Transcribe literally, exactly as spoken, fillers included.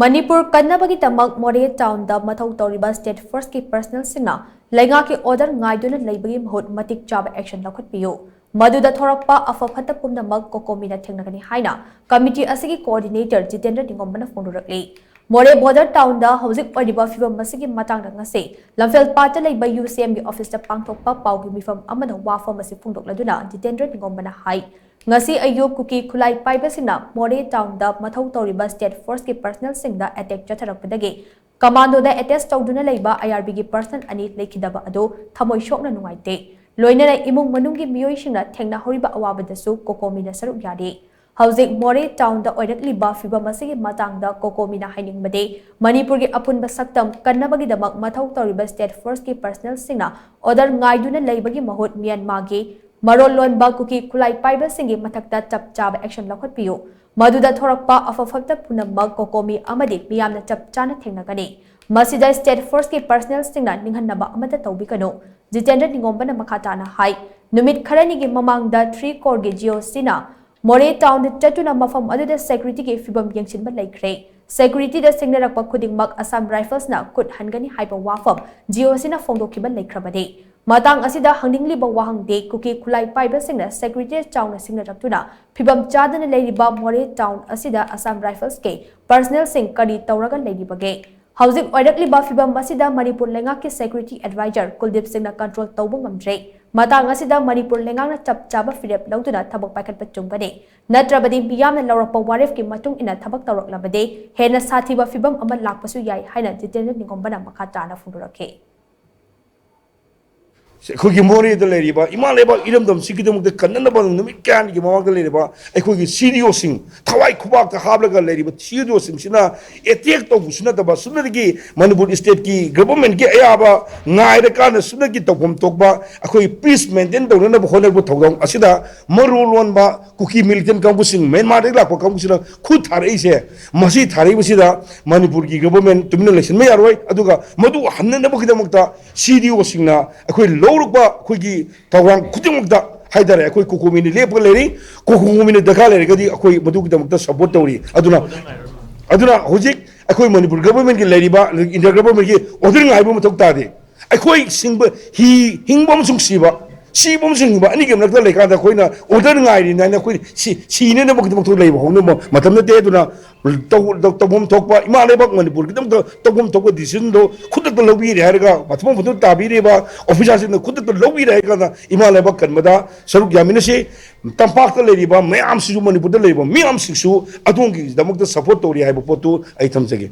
ꯃꯅꯤꯄꯨꯔ ꯀꯟꯅꯕꯒꯤꯗꯃꯛ ꯃꯣꯔꯦ ꯇꯥꯎꯟꯗ ꯃꯊꯧ ꯇꯧꯔꯤꯕ ꯁ꯭ꯇꯦꯠ ꯐꯣꯔꯁꯀꯤ ꯄꯔꯁꯅꯦꯜꯁꯤꯡꯅ ꯂꯩꯉꯥꯛꯀꯤ ꯑꯣꯔꯗꯔ ꯉꯥꯏꯗꯨꯅ ꯂꯩꯕꯒꯤ ꯃꯍꯨꯠ ꯃꯇꯤꯛ ꯆꯥꯕ ꯑꯦꯛꯁꯟ ꯂꯧꯈꯠꯄꯤꯌꯨ꯫ ꯃꯗꯨꯗ ꯊꯣꯔꯛꯄ ꯑꯐ ꯐꯠꯇ ꯄꯨꯝꯅꯃꯛ ꯀꯣꯀꯣꯃꯤꯅ ꯊꯦꯡꯅꯒꯅꯤ ꯍꯥꯏꯅ ꯀꯃꯤꯇꯤ ꯑꯁꯤꯒꯤ ꯀꯣꯑꯣꯔꯗꯤꯅꯦꯇꯔ ꯖꯤꯇꯦꯟꯗ꯭ꯔ ꯅꯤꯉꯣꯝꯕꯅ ꯐꯣꯡꯗꯣꯔꯛꯂꯤ꯫ ꯃꯣꯔꯦ ꯕꯣꯔꯗꯔ ꯇꯥꯎꯟꯗ ꯍꯧꯖꯤꯛ ꯑꯣꯏꯔꯤꯕ ꯐꯤꯕꯝ ꯑꯁꯤꯒꯤ ꯃꯇꯥꯡꯗ ꯉꯁꯤ ꯂꯝꯐꯦꯜ ꯄꯥꯠꯇ ꯂꯩꯕ ꯌꯨ ꯁꯤ ꯑꯦꯝꯒꯤ ꯑꯣꯐꯤꯁꯇ ꯄꯥꯡꯊꯣꯛꯄ ꯄꯥꯎꯒꯤ ꯃꯤꯐꯝ ꯑꯃꯗ ꯋꯥꯐꯝ ꯑꯁꯤ ꯐꯣꯡꯗꯣꯛꯂꯗꯨꯅ ꯖꯤꯇꯦꯟꯗ꯭ꯔ ꯅꯤꯉꯣꯝꯕꯅ ꯍꯥꯏ, ꯉꯁꯤ ꯑꯌꯨꯛ ꯀꯨꯀꯤ ꯈꯨꯠꯂꯥꯏ ꯄꯥꯏꯕꯁꯤꯡꯅ ꯃꯣꯔꯦ ꯇꯥꯎꯟꯗ ꯃꯊꯧ ꯇꯧꯔꯤꯕ ꯁ꯭ꯇꯦꯠ ꯐꯣꯔꯁꯀꯤ ꯄꯔꯁꯅꯦꯜꯁꯤꯡꯗ ꯑꯦꯇꯦꯛ ꯆꯠꯊꯔꯛꯄꯗꯒꯤ ꯀꯃꯥꯟꯗꯣꯗ ꯑꯦꯇꯦꯆ ꯇꯧꯗꯨꯅ ꯂꯩꯕ ꯑꯥꯏ ꯑꯥꯔ ꯕꯤꯒꯤ ꯄꯔꯁꯅꯦꯜ ꯑꯅꯤ ꯂꯩꯈꯤꯗꯕ ꯑꯗꯨ ꯊꯃꯣꯏ ꯁꯣꯛꯅ ꯅꯨꯡꯉꯥꯏꯇꯦ꯫ ꯂꯣꯏꯅꯅ ꯏꯃꯨꯡ ꯃꯅꯨꯡꯒꯤ ꯃꯤꯑꯣꯏꯁꯤꯡꯅ ꯊꯦꯡꯅꯍꯧꯔꯤꯕ ꯑꯋꯥꯕꯗꯁꯨ ꯀꯣꯀꯣꯃꯤꯅ ꯁꯔꯨꯛ ꯌꯥꯔꯤ꯫ ꯍꯧꯖꯤꯛ ꯃꯣꯔꯦ ꯇꯥꯎꯟꯗ ꯑꯣꯏꯔꯛꯂꯤꯕ ꯐꯤꯕꯝ ꯑꯁꯤꯒꯤ ꯃꯇꯥꯡꯗ ꯀꯣꯀꯣꯃꯤꯅ ꯍꯥꯏꯅꯤꯡꯕꯗꯤ, ꯃꯅꯤꯄꯨꯔꯒꯤ ꯑꯄꯨꯟꯕ ꯁꯛꯇꯝ ꯀꯟꯅꯕꯒꯤꯗꯃꯛ ꯃꯊꯧ ꯇꯧꯔꯤꯕ ꯁ꯭ꯇꯦꯠ ꯐꯣꯔꯁꯀꯤ ꯄꯔꯁꯅꯦꯜꯁꯤꯡꯅ ꯑꯣꯔꯗꯔ ꯉꯥꯏꯗꯨꯅ ꯂꯩꯕꯒꯤ ꯃꯍꯨꯠ ꯃ꯭ꯌꯥꯟꯃꯥꯔꯒꯤ ꯃꯔꯣꯜ ꯂꯣꯟꯕ ꯀꯨꯀꯤ ꯈꯨꯠꯂꯥꯏ ꯄꯥꯏꯕꯁꯤꯡꯒꯤ ꯃꯊꯛꯇ ꯆꯞ ꯆꯥꯕ ꯑꯦꯛꯁꯟ ꯂꯧꯈꯠꯄꯤꯌꯨ꯫ ꯃꯗꯨꯗ ꯊꯣꯔꯛꯄ ꯑꯐ ꯐꯠꯇ ꯄꯨꯝꯅꯃꯛ ꯀꯣꯀꯣꯃꯤ ꯑꯃꯗꯤ ꯃꯤꯌꯥꯝꯅ ꯆꯞ ꯆꯥꯅ ꯊꯦꯡꯅꯒꯅꯤ꯫ ꯃꯁꯤꯗ ꯁ꯭ꯇꯦꯠ ꯐꯣꯔꯁꯀꯤ ꯄꯔꯁꯅꯦꯜꯁꯤꯡꯅ ꯅꯤꯡꯍꯟꯅꯕ ꯑꯃꯠꯇ ꯇꯧꯕꯤꯒꯅꯨ꯫ ꯖꯤꯇꯦꯟꯗ꯭ꯔ ꯅꯤꯉꯣꯝꯕꯅ ꯃꯈꯥ ꯇꯥꯅ ꯍꯥꯏ, ꯅꯨꯃꯤꯠ ꯈꯔꯅꯤꯒꯤ ꯃꯃꯥꯡꯗ ꯊ꯭ꯔꯤ ꯀꯣꯔꯒꯤ ꯖꯤ ꯑꯣ ꯁꯤꯅ ꯃꯣꯔꯦ ꯇꯥꯎꯟꯗ ꯆꯠꯇꯨꯅ ꯃꯐꯝ ꯑꯗꯨꯗ ꯁꯦꯀ꯭ꯌꯨꯔꯤꯇꯤꯒꯤ ꯐꯤꯕꯝ ꯌꯦꯡꯁꯤꯟꯕ ꯂꯩꯈ꯭ꯔꯦ꯫ ꯁꯦꯀ꯭ꯌꯨꯔꯤꯇꯤꯗ ꯁꯤꯡꯅꯔꯛꯄ ꯈꯨꯗꯤꯡꯃꯛ ꯑꯁꯥꯝ ꯔꯥꯏꯐꯜꯁꯅ ꯈꯨꯠ ꯍꯟꯒꯅꯤ ꯍꯥꯏꯕ ꯋꯥꯐꯝ ꯖꯤ ꯑꯣ ꯁꯤꯅ ꯐꯣꯡꯗꯣꯛꯈꯤꯕ ꯂꯩꯈ꯭ꯔꯕꯅꯤ꯫ ꯃꯇꯥꯡ ꯑꯁꯤꯗ ꯍꯪꯅꯤꯡꯂꯤꯕ ꯋꯥꯍꯪꯗꯤ, ꯀꯨꯀꯤ ꯈꯨꯠꯂꯥꯏ ꯄꯥꯏꯕꯁꯤꯡꯅ ꯁꯦꯀ꯭ꯌꯨꯔꯤꯇꯤ ꯆꯥꯎꯅ ꯁꯤꯡꯅꯔꯛꯇꯨꯅ ꯐꯤꯕꯝ ꯆꯥꯗꯅ ꯂꯩꯔꯤꯕ ꯃꯣꯔꯦ ꯇꯥꯎꯟ ꯑꯁꯤꯗ ꯑꯁꯥꯝ ꯔꯥꯏꯐꯜꯁꯀꯤ ꯄꯔꯁꯅꯦꯜꯁꯤꯡ ꯀꯔꯤ ꯇꯧꯔꯒ ꯂꯩꯔꯤꯕꯒꯦ? ꯍꯧꯖꯤꯛ ꯑꯣꯏꯔꯛꯂꯤꯕ ꯐꯤꯕꯝ ꯑꯁꯤꯗ ꯃꯅꯤꯄꯨꯔ ꯂꯩꯉꯥꯛꯀꯤ ꯁꯦꯀ꯭ꯌꯨꯔꯤꯇꯤ ꯑꯦꯗꯚꯥꯏꯖꯔ ꯀꯨꯜꯗꯤꯞ ꯁꯤꯡꯅ ꯀꯟꯇ꯭ꯔꯣꯜ ꯇꯧꯕ ꯉꯝꯗ꯭ꯔꯦ꯫ ꯃꯇꯥꯡ ꯑꯁꯤꯗ ꯃꯅꯤꯄꯨꯔ ꯂꯩꯉꯥꯛꯅ ꯆꯞ ꯆꯥꯕ ꯐꯤꯔꯦꯞ ꯂꯧꯗꯨꯅ ꯊꯕꯛ ꯄꯥꯏꯈꯠꯄ ꯆꯨꯝꯒꯅꯤ꯫ ꯅꯠꯇ꯭ꯔꯕꯗꯤ ꯃꯤꯌꯥꯝꯅ ꯂꯧꯔꯛꯄ ꯋꯥꯔꯦꯞꯀꯤ ꯃꯇꯨꯡ ꯏꯟꯅ ꯊꯕꯛ ꯇꯧꯔꯛꯂꯕꯗꯤ ꯍꯦꯟꯅ ꯁꯥꯊꯤꯕ ꯐꯤꯕꯝ ꯑꯃ ꯂꯥꯛꯄꯁꯨ ꯌꯥꯏ ꯍꯥꯏꯅ ꯖꯤꯇꯦꯟꯗ꯭ꯔ ꯅꯤꯉꯣꯝꯕꯅ ꯃꯈꯥ ꯇꯥꯅ ꯐꯣꯡꯗꯣꯔꯛꯈꯤ꯫ ꯑꯩꯈꯣꯏꯒꯤ ꯃꯣꯔꯦꯗ ꯂꯩꯔꯤꯕ ꯏꯃꯥ ꯂꯩꯕꯥꯛ ꯏꯔꯝꯗꯝꯁꯤꯒꯤꯗꯃꯛꯇ ꯀꯟꯅꯅꯕ ꯅꯨꯃꯤꯠ ꯀꯌꯥꯅꯤꯒꯤ ꯃꯃꯥꯡꯗ ꯂꯩꯔꯤꯕ ꯑꯩꯈꯣꯏꯒꯤ ꯁꯤ ꯗꯤ ꯑꯣꯁꯤꯡ, ꯊꯋꯥꯏ ꯈꯨꯕꯥꯛꯇ ꯍꯥꯞꯂꯒ ꯂꯩꯔꯤꯕ ꯁꯤ ꯗꯤ ꯑꯣꯁꯤꯡꯁꯤꯅ ꯑꯦꯇꯦꯛ ꯇꯧꯕꯁꯨ ꯅꯠꯇꯕ, ꯁꯨꯞꯅꯗꯒꯤ ꯃꯅꯤꯄꯨꯔ ꯁ꯭ꯇꯦꯠꯀꯤ ꯒꯚꯔꯟꯃꯦꯟꯠꯀꯤ ꯑꯌꯥꯕ ꯉꯥꯏꯔꯀꯥꯟꯗ ꯁꯨꯞꯅꯒꯤ ꯇꯧꯐꯝ ꯊꯣꯛꯄ ꯑꯩꯈꯣꯏ ꯄꯤꯁ ꯃꯦꯟꯇꯦꯟ ꯇꯧꯅꯅꯕ ꯍꯣꯠꯅꯔꯛꯄ ꯊꯧꯗꯥꯡ ꯑꯁꯤꯗ ꯃꯔꯣꯜ ꯂꯣꯟꯕ ꯀꯨꯀꯤ ꯃꯤꯂꯤꯇꯦꯟꯠ ꯀꯥꯡꯕꯨꯁꯤꯡ, ꯃ꯭ꯌꯥꯟꯃꯥꯔꯗꯒꯤ ꯂꯥꯛꯄ ꯀꯥꯡꯕꯨꯁꯤꯅ ꯈꯨꯠ ꯊꯥꯔꯛꯏꯁꯦ, ꯃꯁꯤ ꯊꯥꯔꯛꯏꯕꯁꯤꯗ ꯃꯅꯤꯄꯨꯔꯒꯤ ꯒꯚꯔꯟꯃꯦꯟꯠ ꯇꯨꯃꯤꯟꯅ ꯂꯩꯁꯤꯟꯕ ꯌꯥꯔꯣꯏ꯫ ꯑꯗꯨꯒ ꯃꯗꯨ ꯍꯟꯅꯅꯕꯒꯤꯗꯃꯛꯇ ꯁꯤ ꯗꯤ ꯑꯣꯁꯤꯡꯅ ꯑꯩꯈꯣꯏ ꯂꯧꯔꯛꯄ ꯑꯩꯈꯣꯏꯒꯤ ꯊꯧꯔꯥꯡ ꯈꯨꯗꯤꯡꯃꯛꯇ ꯍꯥꯏꯇꯥꯔꯦ, ꯑꯩꯈꯣꯏ ꯀꯣꯀꯣꯃꯤꯅ ꯂꯦꯞꯄꯒ ꯂꯩꯔꯤ꯫ ꯀꯣꯀꯣꯃꯤꯅ ꯗꯔꯀꯥꯔ ꯂꯩꯔꯒꯗꯤ ꯑꯩꯈꯣꯏ ꯃꯗꯨꯒꯤꯗꯃꯛꯇ ꯁꯄꯣꯔꯠ ꯇꯧꯔꯤ꯫ ꯑꯗꯨꯅ ꯑꯗꯨꯅ ꯍꯧꯖꯤꯛ ꯑꯩꯈꯣꯏ ꯃꯅꯤꯄꯨꯔ ꯒꯚꯔꯟꯃꯦꯟꯠꯀꯤ ꯂꯩꯔꯤꯕ, ꯏꯟꯗꯤꯌꯥ ꯒꯚꯔꯟꯃꯦꯟꯠꯀꯤ ꯑꯣꯔꯗꯔ ꯉꯥꯏꯕ ꯃꯊꯧ ꯇꯥꯗꯦ꯫ ꯑꯩꯈꯣꯏ ꯁꯤꯡꯕ, ꯍꯤ ꯍꯤꯡꯕ ꯑꯃꯁꯨꯡ ꯁꯤꯕ, ꯁꯤꯕ ꯑꯃꯁꯨꯡ ꯍꯤꯡꯕ ꯑꯅꯤꯒꯤ ꯃꯔꯛꯇ ꯂꯩꯀꯥꯟꯗ ꯑꯩꯈꯣꯏꯅ ꯑꯣꯔꯗꯔ ꯉꯥꯏꯔꯤꯅꯤ ꯍꯥꯏꯅ ꯑꯩꯈꯣꯏ ꯁꯤ-, ꯁꯤꯅꯅꯕꯒꯤꯗꯃꯛꯇ ꯂꯩꯕ ꯍꯧꯅꯕ ꯃꯇꯝ ꯅꯠꯇꯦ꯫ ꯑꯗꯨꯅ ꯇꯧ-, ꯇꯧ-, ꯇꯧꯐꯝ ꯊꯣꯛꯄ, ꯏꯃꯥ ꯂꯩꯕꯥꯛ ꯃꯅꯤꯄꯨꯔꯒꯤꯗꯃꯛꯇ ꯇꯧꯐꯝ ꯊꯣꯛꯄ ꯗꯤꯁꯤꯖꯟꯗꯣ ꯈꯨꯗꯛꯇ ꯂꯧꯕꯤꯔꯦ ꯍꯥꯏꯔꯒ, ꯃꯊꯧ ꯃꯊꯧ ꯇꯥꯕꯤꯔꯤꯕ ꯑꯣꯐꯤꯁꯥꯔꯁꯤꯡꯅ ꯈꯨꯗꯛꯇ ꯂꯧꯕꯤꯔꯦ ꯍꯥꯏꯔ ꯀꯥꯟꯗ ꯏꯃꯥ ꯂꯩꯕꯥꯛ ꯀꯟꯕꯗ ꯁꯔꯨꯛ ꯌꯥꯃꯤꯟꯅꯁꯤ꯫ ꯇꯝꯄꯥꯛꯇ ꯂꯩꯔꯤꯕ ꯃꯌꯥꯝꯁꯤꯁꯨ, ꯃꯅꯤꯄꯨꯔꯗ ꯂꯩꯔꯤꯕ ꯃꯌꯥꯝꯁꯤꯡꯁꯨ ꯑꯗꯣꯝꯒꯤꯗꯃꯛꯇ ꯁꯄꯣꯔꯠ ꯇꯧꯔꯤ ꯍꯥꯏꯕ ꯄꯣꯠꯇꯨ ꯑꯩ ꯊꯝꯖꯒꯦ꯫